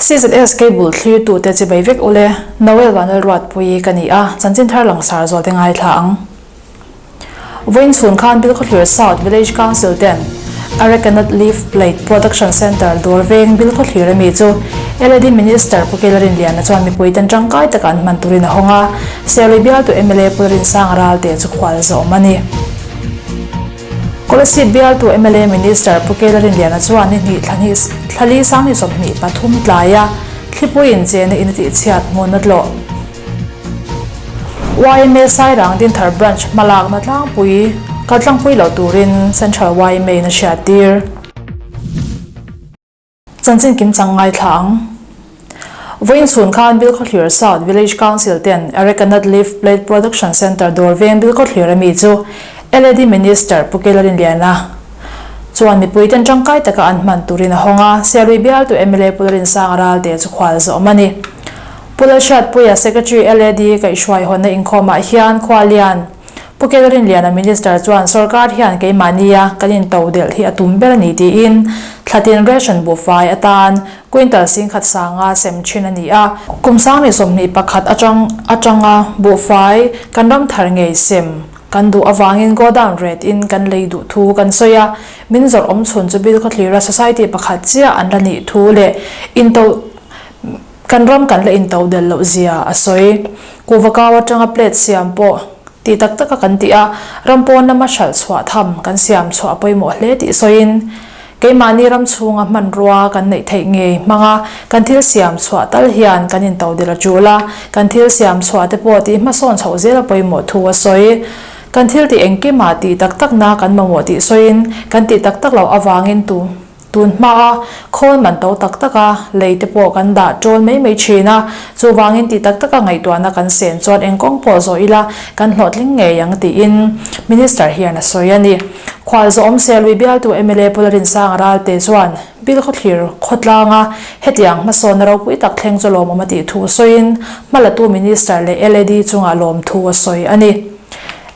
CZS Cable thlirtute chibai vek ule, Noel Vanlalruatpuii ka ni a, chanchin thar langsar zual te ngaithla ang. Vawiin chhun khan Bilkhawthlir South Village Council ten Arecanut Leaf Plate Production Centre dawr veng Bilkhawthlir ami chu LAD Minister Pu Kela Rinliana chuan mipui ten tangkai taka an hman turin a hawng a, Serlui bialtu mla Pu Rinsanga Ralte chu khual zawm a ni. Kolasib bialtu mla Minister Pu Kela Rinliana chuan ni hnih thla hnih thla li sang ni 23 tlaia thlipuiin chena in a tihchhiat hmun a tlawh. Yma Sairang Dinthar Branch hmalakna tlangpui kal tlangpui lo turin Central yma in a hriattir. Chanchin kim chang ngaithla ang. Vawiin chhun khan Bilkhawthlir South Village Council ten Arecanut Leaf Plate Production Centre dawr veng Bilkhawthlir ami chu LAD Minister Pu Kela Rinliana chuan mipui ten tangkai taka an hman turin a hawng a, Sialui bialtu mla Pu Larinsanga Ralte chu khual zawm a ni. Pu Lalhriatpuia Secretary LAD kaihhruai hawnna inkhawmah hian Khualian Pu Kel Rinliana Minister chuan sorkar hian keimahnia kan into delh hi a tum ber a ni tiin thlatin ration buhfai atan quintal singkhat sanga sem thin a ni a. Kum sang ni 21 atang atanga buhfai kan ram thar ngei sem kan duh avangin godown rate in kan lei duh thu kan sawi a, min zawrh awm chhun chu Bilkhawthlira Society pakhat chiah an la nih thu leh into Kan ram kan la into del loh zia a sawi. Kuhva kau atanga plate siam pawh tih tak taka kan tih a, ram pawn lama hralh chhuah tham kan siam chhuah a pawimawh hle tih sawiin, keimahni ram chhunga hmanrua kan neih theih ngei hmanga kan thil siam chhuah tal hian kan into del a tul a, kan thil siam chhuah te pawh tih hmasawn chhoh zel a pawimawh thu a sawi. Kan thil tih engkimah tih tak takna kan mamawh tih sawiin, kan tih tak tak loh avangin tu. Tun hmaa khawl man to tak taka lei te pawh kan dah ṭawl mai mai ṭhin a, chuvangin ti tak taka ngaihtuahna kan sen chuan eng kawng pawh zawh ila kan hlawhtling ngei ang tiin Minister hian a sawi a ni. Khualzawm Selui bialtu mla Pu Larinsanga Ralte chuan Bilkhawthlir khawtlanga hetiang hmasawnna ropui tak thleng chu lawmawm a tih thu sawiin hmalatu Minister leh LAD chungah lawmthu a sawi a ni.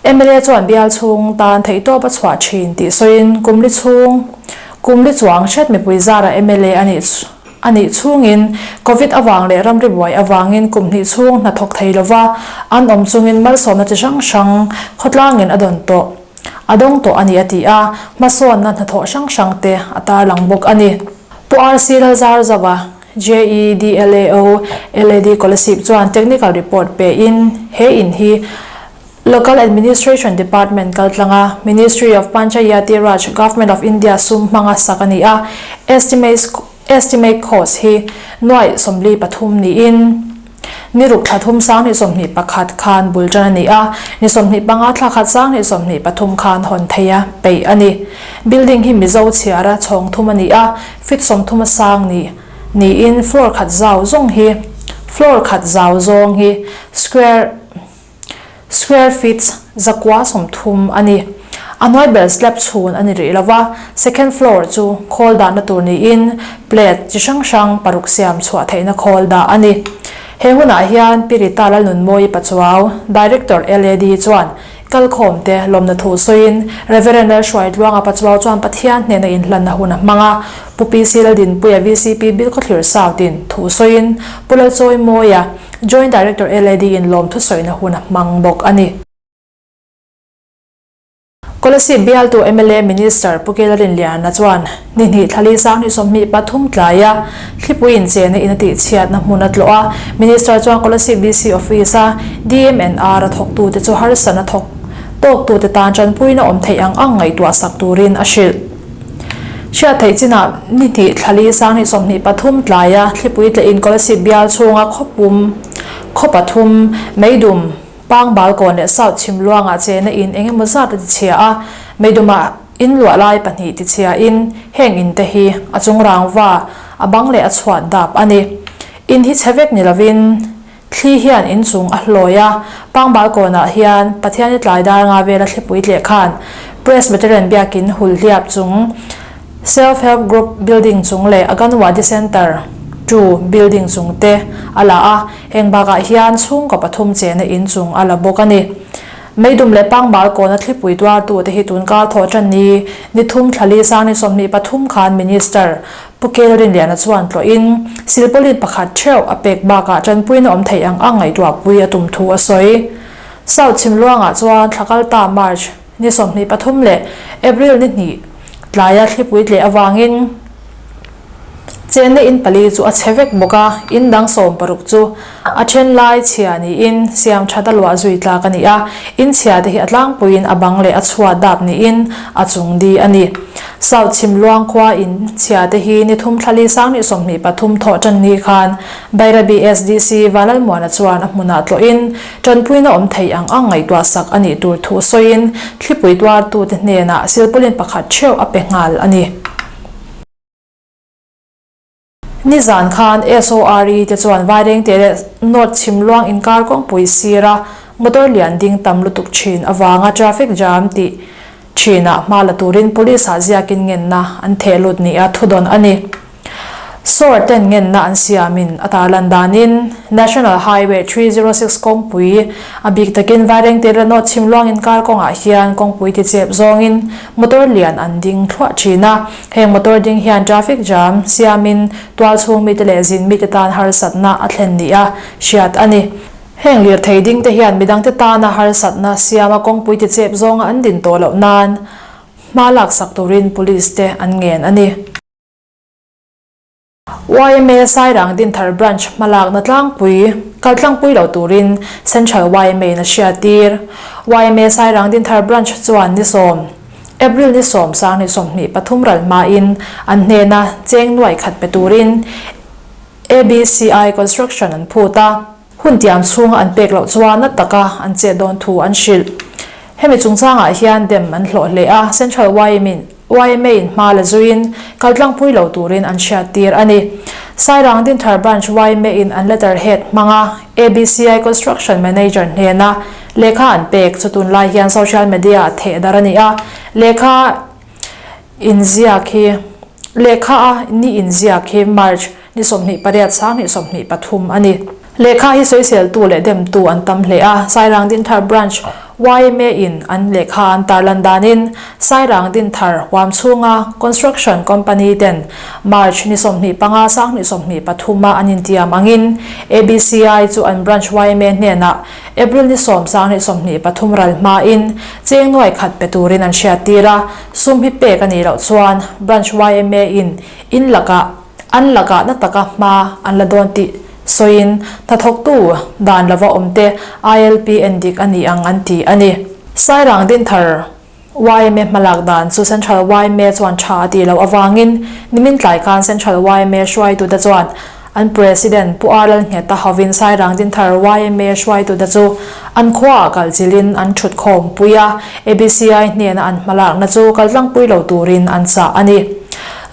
Mla chuan bial chhung tan theihtawp a chhuah thin tih sawiin kum li chhung kum li chuang hret mipui zara mla a nih a nih chhungin Covid avang leh ramri buai avangin kum hnih chhung hna thawk thei lova an awm chungin malsawmna chi hrang hrang khawtlangin a dawn tawh a dawng tawh a ni a ti a, hmasawnna hnathawh hrang hrang te a tarlang bawk a ni. Pu RC Lalzarzova, JEDLAO, LAD Kolasib chuan technical report pein he in hi Local Administration Department kaltlanga Ministry of Panchayati Raj, Government of India sum hmanga sak a ni a, estimate estimate cost hi nuaih 43 niin ni ruk thla thum sang ni 21 khan bul tan a ni a, ni 25 thla khat sang ni 23 khan hawn thei a peih a ni. Building hi Mizo chhiara chhawng thum a ni a, feet 30 a sang ni niin floor khat zau zawng hi floor khat zau zawng hi square Square feet zakua 30 a ni. A hnuai ber slab chhun a ni rih lo va, second floor chu khawl dahna tur niin plate chi hrang hrang paruk siam chhuah theihna khawl dah a ni. He hunah hian Pi Rita Lalnunmawii Pachuau, Director LAD chuan kalkhawm te lawmna thu sawiin Reverend Lalhruaitluanga Pachuau chuan Pathian hnena inhlanna hun a hmang a, Pu PC Laldinpuia VCP Bilkhawthlir South in thu sawiin Pu Lalchawimawia, Joint Director LAD in lawmthu sawina hun a hmang bawk a ni. Kolasib bialtu mla Minister Pu Kela Rinliana chuan ni hnih thla li sang ni 23 tlaia thlipui inchena in a tihchhiatna hmun a tlawh a. Minister chuan Kolasib DC Office a DMNR a thawktute chu harsatna thawk tawktute tan tanpuina awm theih ang ang ngaihtuah sak turin a hrilh. Hriat theih chinah ni hnih thla li sang ni 23 tlaia thlipui tleh in Kolasib bial chhunga khawpum khaw pathum Meidum, Pangbal kawn leh South chhim luangah chena in eng emaw zat a tichhia a, Meidumah in luah lai pahnih tichhia in heng in te hi a chung rangva a bang leh a chhuat dap a ni. In hi chhe vek ni lovin Thli hian inchung a hlawi a, Pangbal kawnah hian Pathiani tlai dar nga vela thlipui tleh khan Presbyterian biakin hul hliap chung Self Help Group building chung leh Aganwadi Centre two building chung te a la a, heng bakah hian chhungkaw pathum chena inchung a la bawk a ni. Meidum leh Pangbal kawna thlipui tuartu te hi tun kar thawh tan ni ni thum thla li sang ni 23 khan Minister Pu. Pu Kelrinliana chuan tlawhin silpauline pakhat theuh a pek bakah tanpuina awm thei ang ang ngaihtuahpui a tum thu a sawi. South Chhimluangah chuan thla kalta March ni 23 leh April ni hnih tlaia thlipui tleh avangin Chenna in pali chu a chhe vek bawk a, in dang 16 chu a then lai chhia niin siam that a luah zui tlak a ni a, in chhia te hi a tlangpuiin a bang leh a chhuat dap niin a chung di a ni. South Chhimluang khua in chhia te hi ni thum thlali 2023 thawh tan ni khan Bairabi SDC Vanlalmuana chuan a hmunah tlawhin tanpuina awm thei ang ang ngaihtuah sak a nih tur thu sawiin thlipui tuartute hnenah silpauline pakhat theuh a pe nghal a ni. Nizan khan SORE te chuan Vairengte leh North Chhimluang inkar kawngpui sira motor lian ding tam lutuk thin avanga traffic jam tih thinah hma la turin police ah ziakin ngenna an theh lut nia thudawn a ni. SORE ten ngenna an siamin a tarlan danin National Highway 306 kawngpui a bik takin Vairengte leh North Chhimluang inkar kawngah hian kawngpui ti chep zawngin motor lian an ding thluah thin a. Heng motor ding hian traffic jam siamin tualchhung mite leh zin mite tan harsatna a thlen nia hriat a ni. Heng lirthei ding te hian midangte tana harsatna siama kawngpui ti chep zawnga an din tawh loh nan hma laksak turin police te an ngen a ni. Yma Sairang Dinthar Branch hmalakna tlangpui kal tlangpui lo turin Central yma in a hriattir. Yma Sairang Dinthar Branch chuan ni sawm, April ni sawm sang ni 23 ral hmain an hnena cheng nuai khat pe turin ABCI Construction an phut a. Hun tiam chhunga an pek loh chuan na taka an chet dawn thu an hrilh. Hemi chungchangah hian dem an hlawh hle a, Central yma in hma la zuiin kaltlangpui lo turin an hriattir a ni. Sairang Dinthar Branch yma in an letter head hmanga ABCI Construction Manager hnena lehkha an pek chu tunlai hian social media ah theh dar a ni a, lehkha inziak hi lehkha a ni inziak hi March ni 28 2023 a ni. Lehkha hi sawiseltu leh demtu an tam hle a, Sairang Dinthar Branch yma in an lehkha an tarlan danin Sairang Dinthar huam chhunga Construction Company ten March ni 25 2023 a an intiam angin ABCI chu an Branch yma hnenah April ni 10 2023 ral hmain cheng nuai khat pe turin an hriattir a, sum hi pek a nih loh chuan Branch yma in in lakah An lakah na taka hma an la dawn tih sawiin hnathawktu dan lova awmte ILP en dik a ni ang an ti a ni. Sairang Dinthar yma hmalak dan chu Central yma chuan tha a tih loh avangin nimin tlai khan Central yma hruaitute chuan an President Pu Ar Lalngheta hovin Sairang Dinthar yma hruaitute chu an khuaah kalchilhin an thutkhawm pui a, ABCI hnena an hmalakna chu kaltlangpui lo turin an chah a ni.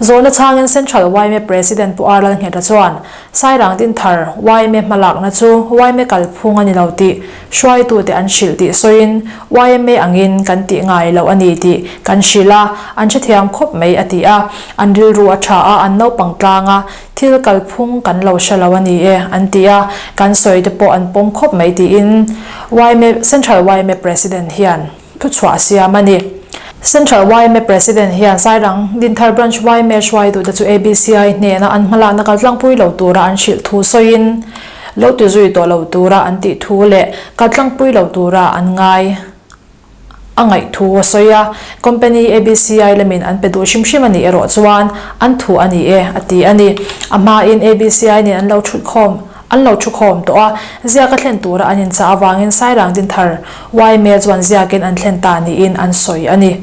Zawhna chhangin Central yma President Pu R Lalngheta chuan Sairang Dinthar yma hmalakna chu yma kalphung a ni lo tih hruaitute an hrilh tih sawiin yma angin kan tih ngai loh a ni tih kan hrilh a, an hrethiam khawp mai a ti a. An rilru a tha a, an naupang tlang a, thil kalphung kan lo hre lo a ni e an ti a, kan sawi te pawh an pawm khawp mai tiin yma Central yma President hian Thuchhuah a siam a ni. Central yma President hian Sairang Dinthar Branch yma hruaitute chu ABCI hnena an hmalakna kaltlangpui lo tura an hrilh thu sawiin, lo ti zui tawh lo tura an tih thu leh kaltlangpui lo tura an ngai a ngaih thu a sawi a. Company ABCI lamin an pe duh hrim hrim a nih erawh chuan an thu a ni e a ti a ni. A hmain ABCI nen an lo thutkhawm. An lo thukhawm tawh a, ziak a thlen tura an inchah avangin Sairang Dinthar yma chuan ziakin an thlen ta niin an sawi a ni.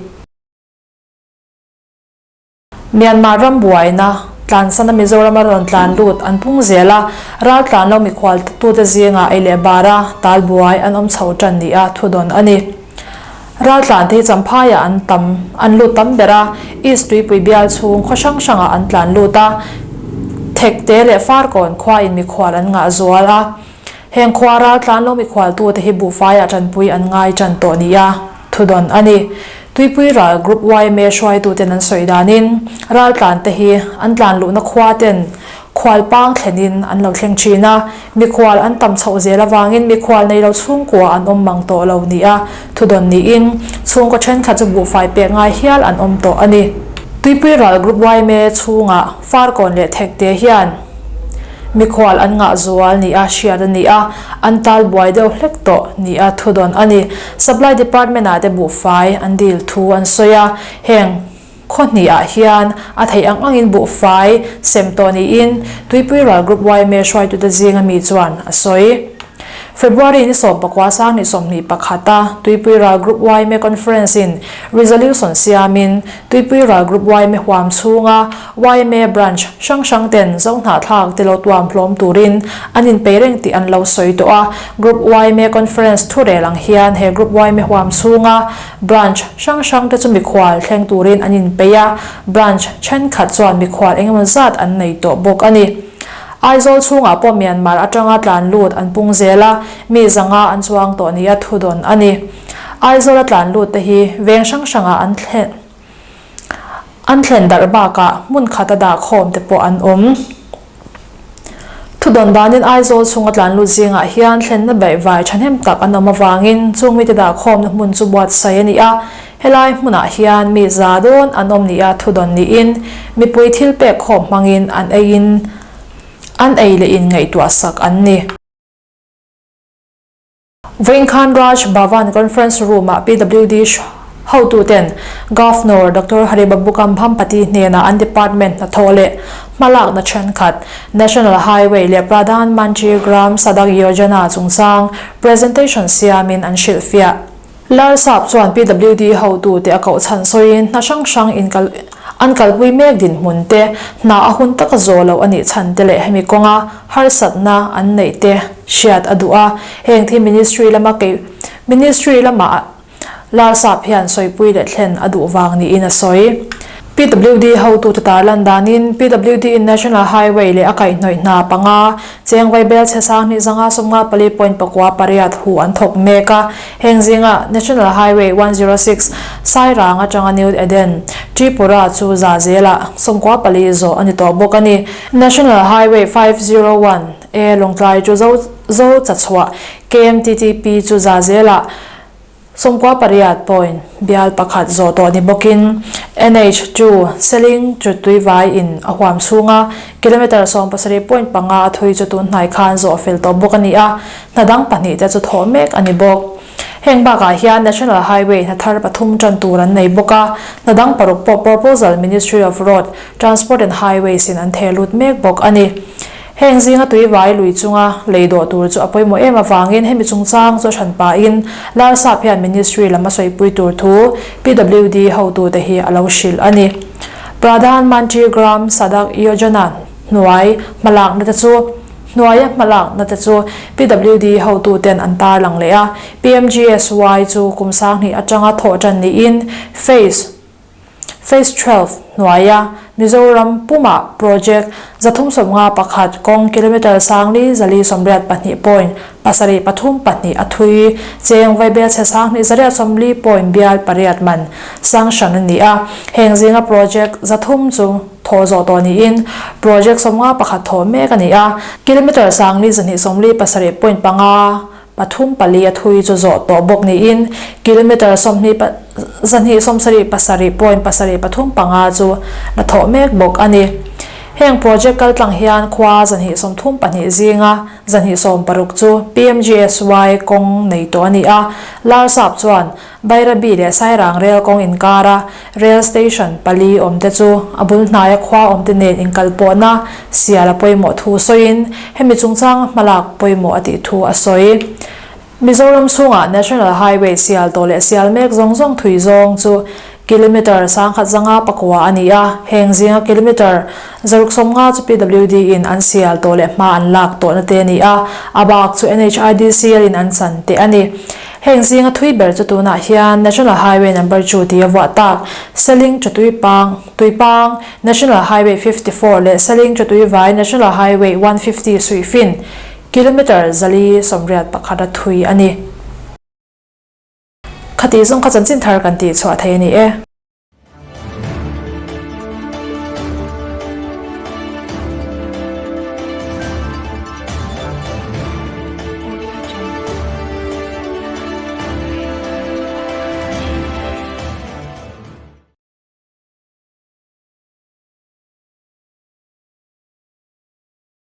Myanmar ram buaina tlansana Mizorama rawn tlan lut an pung zel a, ral tlan lo mikhual tute zingah ei leh bara tal buai an awm chho tan nia thudawn a ni. Raltlan te hi Champhaiah an tam, an lut tam ber a, East Tuipui bial chhung khaw hrang hrangah an tlan lut a, Thekte leh Farkawn khua in mikhual an ngah zual a. Heng khua raltlan lo mikhualtu te hi buhfaiah tanpui an ngai tan tawh nia thudawn a ni. Tuipui ral Group yma hruaituten an sawi danin raltlan te hi an tlan luhna khua ten khualpang thlenin an lo thleng thin a, Mikhual an tam chhoh zel avangin mikhual nei lo chhungkua an awm mang tawh lo nia thudawn niin chhungkaw thenkhat chu buhfai pek ngai hial an awm tawh a ni. Tuipui ral Group yma chhungah Farkawn leh Thekte hian mikhual an ngah zual nia hriat a ni a, an tal buai deuh hlek tawh nia thudawn a ni. Supply Department ah te buhfai an dil thu an sawi a, heng Khaw hnihah hian a theih ang angin buhfai sem tawh niin Tuipui Ral Group yma hruaitute zinga mi chuan a sawi. February ni 19 sang ni 21 a Tuipui Ral Group yma Conference in resolution siamin Tuipui Ral Group yma huam chhunga yma branch hrang hrang ten Zohnahthlak te lo tuam hlawm turin an inpei reng tih an lo sawi tawh a. Group yma Conference thurel ang hian he Group yma huam chhunga Branch hrang hrang te chu mikhual thleng turin an inpeih a, branch thenkhat chuan mikhual engemaw zat an nei tawh bawk a ni. Aizawl chhungah pawh Myanmar atanga tlan lut an pung zel a, mi zanga an chuang tawh nia thudawn a ni. Aizawl a tlan lut te hi veng hrang hrangah an thlen an thlen darh bakah hmun khata dah khawm te pawh an awm. Thudawn danin Aizawl chhunga tlan lut zingah hian thlenna baihvai thahnem tak an awm avangin chung mite dahkhawmna hmun chu buatsaih a ni a, helai hmunah hian mi za dawn an awm nia thudawn niin mipui thil pek khawm hmangin an eiin an ei leh in ngaihtuah sak an ni. Vawiin khan Raj Bhavan Conference Room-ah PWD hotuten Governor Doctor Haribabu Kambhampati hnenah an department hnathawh leh hmalakna thenkhat, National Highway leh Pradhan Mantri Gram Sadak Yojana chungchang presentation siamin an hrilhfiah. Larsap chuan PWD hotute a koh chhan sawiin hna hrang hrang inkal an kalpui mek dinhmun te, hna a hun taka zawh loh a nih chhan te leh hemi kawnga harsatna an neih te hriat a duh a. Heng thi Ministry lama kei Ministry lama Larsap hian sawipui leh thlen a duh vang niin a sawi. PWD hotute tarlan danin PWD in National Highway leh a kaihhnawih hna panga Cheng Vaibel chhe sang hnih zanga 54 point pakua pariat hu an thawk mek a. Heng zinga National Highway 106 Sairang atanga New Eden, Tripura chu za zelah 94 zawh a ni tawh bawk a ni. National Highway 501 A Lawngtlai chu Zo Zo Chachhuah KMTTP chu za zelah 98 point bial pakhat zawh tawh ni bawkin NH chu Seling chu tuivai in a huam chhunga kilometre 17 point panga a thui chu tun hnai khan zawh fel tawh bawk a ni a. Hna dang pahnih te chu thawh mek a ni bawk. Heng bakah hian National Highway hna thar pathum tan tur an nei bawk a, hna dang paruk pawh proposal Ministry of Road, Transport and Highways in an theh lut mek bawk a ni. Heng zinga tuivai lui chunga lei dawh tur chu a pawimawh em avangin hemi chungchang chu a hran pahin Larsap hian Ministry lam a sawipui tur thu PWD hotute hi a lo hrilh a ni. Pradhan Mantri Gram Sadak Yojana hnuai hmalakna te chu Hnuaia hmalakna te chu PWD hotuten an tarlang leh a, PMGSY chu kum 2000 atanga thawh tan niin Phase Phase 12 hnuaia Mizoram pumah project 351 kawng kilometre sangli zali 82 point pasarih pathum pahnih a thui cheng vaibel chhe 2 zariat 40 point bial pariat man sanction a ni a, heng zinga project 300 chu Thawh zawh tawh niin project 51 thawh mek a ni a, kilometre sangli 247 point panga pathum pali a thui chu zawh tawh bawk niin kilometre sawmhnih 277 point pasarih pathum panga chu la thawh mek bawk a ni. Heng project kaltlang hian khua 232 zinga 260 chu PMGSY kawng nei tawh a ni a, Larsap chuan Bairabi leh Sairang rel kawng inkara rel station pali awmte chu a bul hnaia khua awmte nen inkalpawhna sial a pawimawh thu sawiin hemi chungchanga hmalak pawimawh a tih thu a sawi. Mizoram chhungah National Highway sial tawh leh sial mek zawng zawng thui zawng chu kilometre sangkhat zanga pakua a ni a, heng zinga kilometre 650 chu PWD in an sial tawh leh hma an lak tawhna te a ni a, a bak chu NHIDCL in an chan teh a ni. Heng zinga thui ber chu tunah hian National Highway Number two tih a vuah tak, Seling to Tuipang, Tuipang, National Highway 54 leh Seling to Tuivai, National Highway 150 suihfin, kilometre 481 a thui a ni. Khati zawng kha chanchin thar kan tih chhuah thei a ni e.